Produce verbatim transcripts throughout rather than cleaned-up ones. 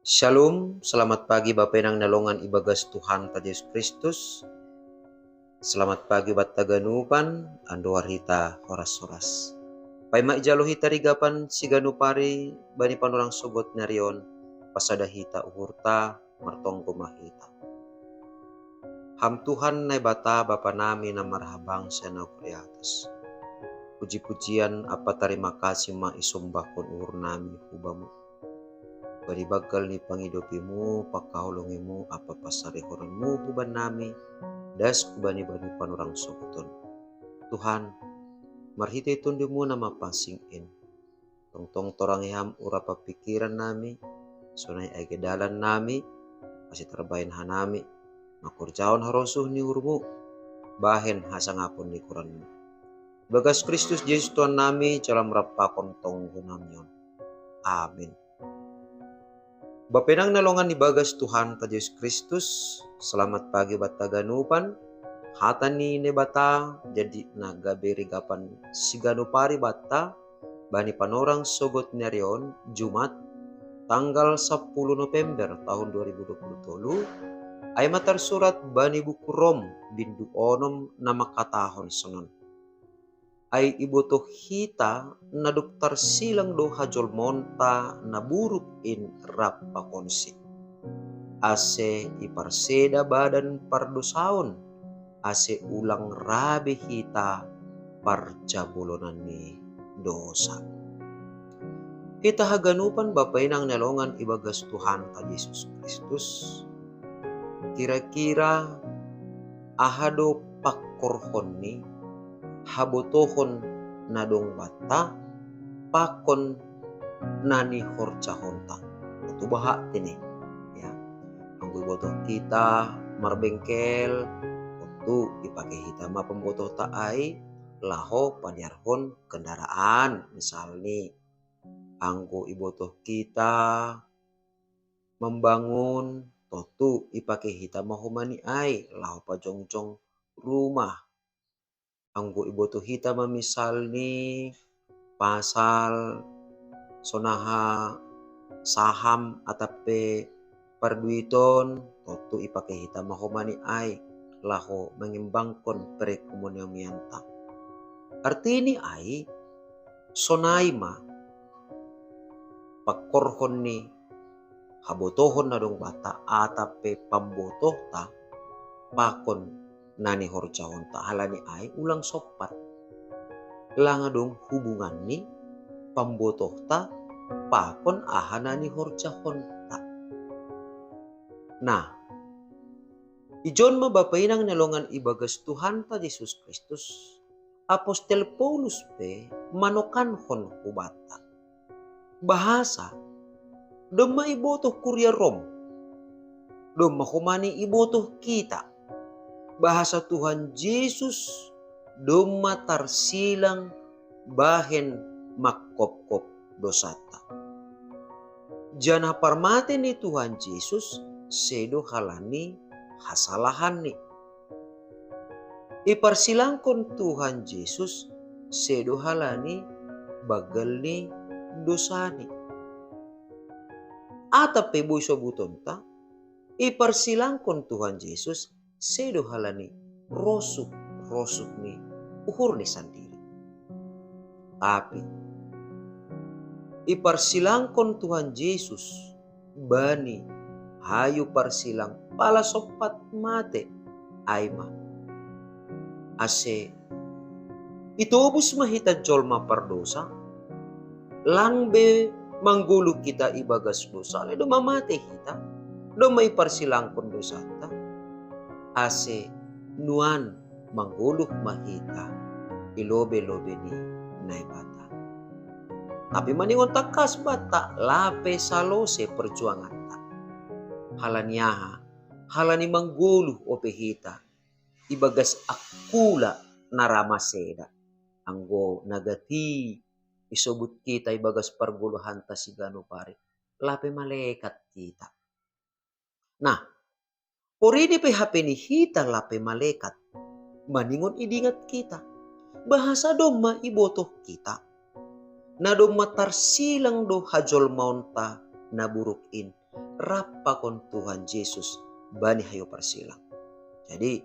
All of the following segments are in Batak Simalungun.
Shalom, selamat pagi Bapenang na longan ibagas Tuhanta Jesus Kristus. Selamat pagi batta ganupan, andohar hita horas-horas. Paima ijalo hita rigapan siganup ari bani panorang sogot ni ari on, pasada hita uhurta, martonggo ma hita. Ham Tuhan Naibata Bapa nami na marhabangsa na ukur i atas. Puji-pujian ampa tarima kasih ma isombahkon uhur nami hu Bamu. Bani banggal ni pangidopiMu, pangkaholongiMu ampa pansarihonon-Mu huban nami, das hubani bani panorang sogot on. Tuhan, marhitei Tonduy-Mu na mapansing in. Tongtong torangi Ham uhur ampa pingkiran nami, sonai age dalan nami, ase tarbahen hanami, mangkorjahon harosuh ni uhur-Mu, bahen hasangapon ni goran-Mu. Ibagas Kristus Jesus Tuhan nami, jalo Ham rap pakon tonggo nami on. Amin. Bapenang na longan ibagas Tuhanta Jesus Kristus, selamat pagi batta ganupan, hata ni Naibata, jadi na gabe rigapan siganup ari batta, bani panorang sogot ni ari on, Jumat, tanggal sampulu November tahun dua ribu dua puluh tolu, ai ma tarsurat bani buku Rom, bindu onom na mangkatahon sonon. Ai ibotoh hita na dob tarsilang do hajolmaonta na buruk in rap pakonsi. Ase iparseda badan pardosaon, ase ulang ra be hita parjabolonan ni dosa. Hita haganupan Bapenang na longan ibagas Tuhanta Jesus Kristus. Kira-kira aha do pangkorhon ni habotohon na dong batta pakon na nihorjahonta? Oto bahat tene, ya. Anggo ibotoh hita marbengkel, tontu ipake hita ma pambotohta ai laho padearhon kendaraan, misalni. Anggo ibotoh hita mambangun, tontu ipake hita ma homa ni ai laho pajongjong rumah. Anggo ibotoh hita ma misalni pasal sonaha saham atap pe parduiton, tontu ipake hita ma homa ni ai laho mangembangkon perekonomianta. Artini ai, sonai ma pangkorhon ni habotohon na dong batta atap pe pambotohta pakon na nihorjahonta, halani ai ulang sompat. Lang adong hubungan ni pambotohta pakon aha na nihorjahonta. Nah, ijon ma Bapenang na longan ibagas Tuhanta Jesus Kristus, Apostel Paulus pe manokankon hubanta. Bahasa, domma ibotoh kuria Rom, domma homa ni ibotoh hita. Bahasa Tuhan Jesus domma tarsilang bahen mangkopkop dosanta. Janah parmate ni Tuhan Jesus sedo halani hasalahanni. Iparsilangkon Tuhan Jesus sedo halani banggal ni dosani. Atap pe boi sobutonta, iparsilangkon Tuhan Jesus sedo halani rosuk-rosuk ni uhurni sandiri. Tapi iparsilangkon Tuhan Jesus bani hayu parsilang pala sompat mate, ai ma ase itobus ma hita jolma pardosa, lang be manggoluh hita ibagas dosa, alai domma mate hita, domma iparsilangkon dosanta, ase nuan manggoluh ma hita i lobei-lobei ni Naibata. Tapi maningon tangkas banta, lape salose perjuanganta. Halani aha? Halani manggoluh ope hita ibagas angkula na ra maseda. Anggo na gati isobut hita ibagas pargoluhanta siganup ari, lape malekat hita. Nah, porini pe hape ni hita lape malekat, maningon idingat hita, bahasa domma ibotoh hita, na domma tarsilang do hajolmaonta na buruk in, rap pakon Tuhan Jesus bani hayu parsilang. Jadi,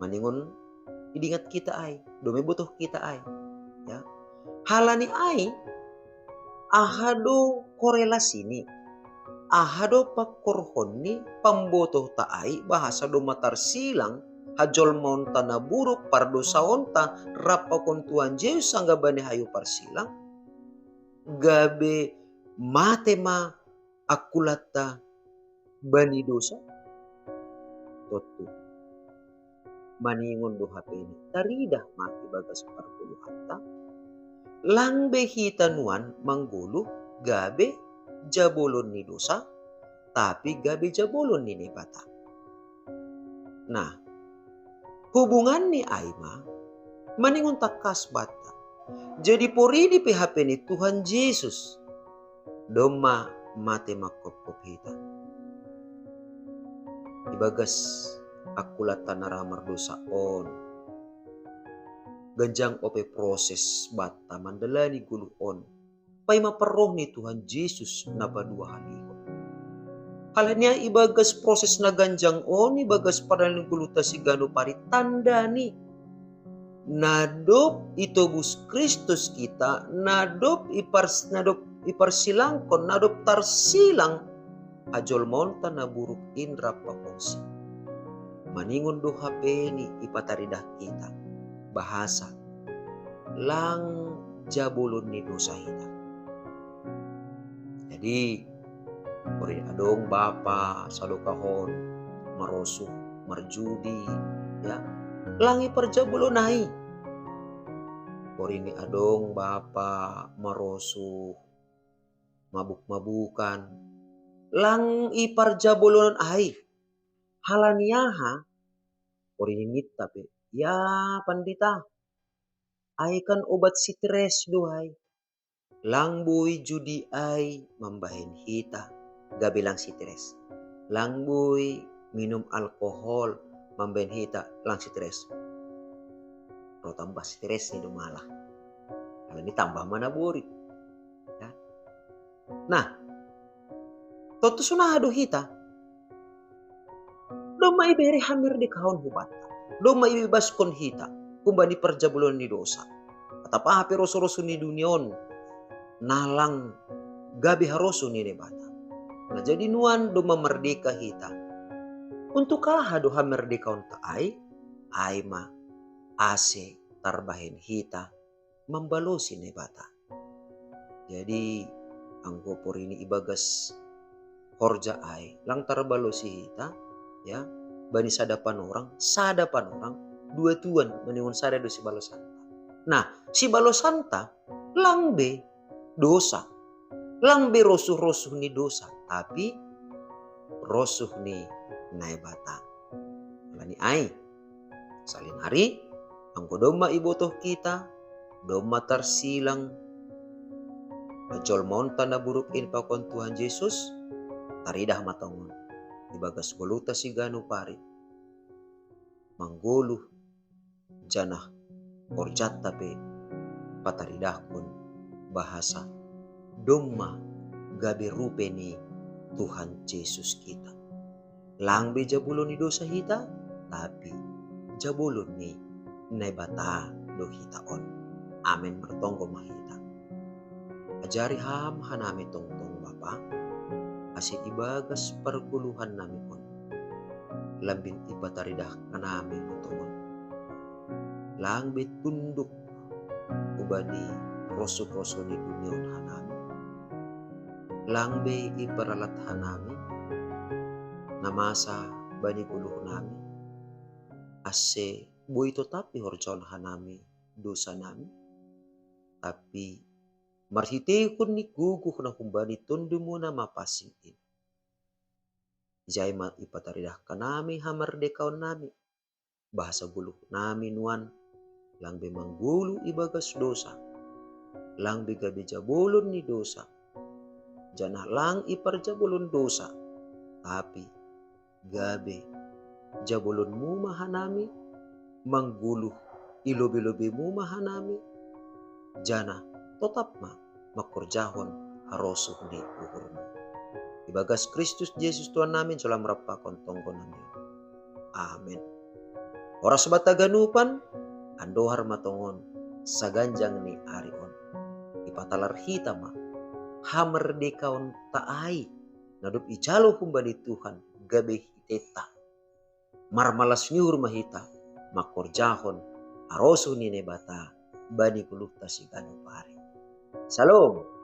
maningon idingat kita ai, dome botoh kita ai. Ya. Halani ai, aha do korelasini, aha do pakorhonni pambotohta ai bahasa domma tarsilang, hajolmaonta na buruk, pardosaonta, rap pakon Tuhan Jesus angga bani hayu parsilang, gabe mate ma angkulatta bani dosa? Tontu. Maningon do hapeni, taridah ma ibagas pargoluhanta. Lang be hita nuan manggoluh gabe jabolon ni dosa, tapi gabe jabolon ni Naibata. Nah, hubunganni ai ma, maningon tangkas banta. Jadi porini pe hapeni Tuhan Jesus, domma mate manghophop hita. Ibagas angkulatta na ra mardosa on, ganjang ope proses banta mandalani goluh on, paima parroh ni Tuhan Jesus na paduahalihon. Halani ai ibagas proses na ganjang on, ibagas pardalanan goluhta siganup ari, tandani na dob itobus Kristus hita, na dob ipars-, na dob iparsilangkon, na dob tarsilang hajolmaonta na buruk in rap pakonsi. Maningon do hapeni ipataridah hita, bahasa lang jabolon ni dosa hita. Jadi, porini adong bapa sadokahon marosuh, marjudi, ya, lang iparjabolon ai. Porini adong bapa marosuh, mabuk-mabukan, lang iparjabolon ai. Halani aha? Porini ninta pe, ya, pandita, ai kan obat stres do ai. Lang boi judi ai mambahen hita gabe lang stres. Lang boi minum alkohol mambahen hita lang stres. Ro tambah stres ni do malah. Halani tambah ma na borit. Ya. Nah, tontu sonaha do hita? Domma ibere hamerdekaon hubanta. Domma ibebaskon hita humbani parjabolon ni dosa. Atap aha pe rosu-rosu ni dunia on, na lang gabe harosuh ni Naibata. Nah, jadi nuan domma merdeka hita. Untuk aha do hamerdekaonta ai? Ai ma ase tarbahen hita mambalosi Naibata. Jadi, anggo porini ibagas horja ai, lang tarbalosi hita, ya, bani sada panorang, sada panorang, dua tuan, maningon sada do sibalosanta. Nah, sibalosanta, lang be dosa, lang be rosuh-rosuh ni dosa, tapi rosuh ni Naibata. Halani ai, salinari, anggo domma ibotoh hita, domma tarsilang hajolmaonta na buruk in pakon Tuhan Jesus, taridah ma tongon ibagas goluhta siganup ari. Manggoluh, janah horjanta pe pataridahkon bahasa domma gabe rupe ni Tuhan Jesus hita. Lang be jabolon ni dosa hita, tapi jabolon ni Naibata do hita on. Amen, martonggo ma hita. Ajari Ham hanami tongtong Bapa, ase ibagas pargoluhannami on lambin ipataridah hanami ma tongon. Lang be tunduk hubani rosuh-rosuh ni dunia on hanami. Lang be iparalat hanami na masa bani goluhnami, ase boi totap ihorjahon hanami dosanami, tapi marhiteihon ni gogoh na humbani Tondimuna Mapansing in. Ijai ma ipataridah hanami hamardekaonnami, bahasa goluhnami nuan lang be manggoluh ibagas dosa, lang be gabe jabolon ni dosa, janah lang iparjabolon dosa, tapi gabe jabolonmu ma hanami, manggoluh i lobe-lobemu ma hanami, janah totap ma mangkorjahon harosuh ni uhurmu. Ibagas Kristus Jesus Tuhan nami, sola marap pakon tonggo nami. Amen. Horas banta haganupan. Andohar ma tongon saganjang ni ari on, ipatalar hita ma hamardikaonta ai, na dob ijalo humbani Tuhan gabe hitenta. Marmalas ni uhur ma hita mangkorjahon harosuh ni Naibata bani goluhta siganup ari. Salom.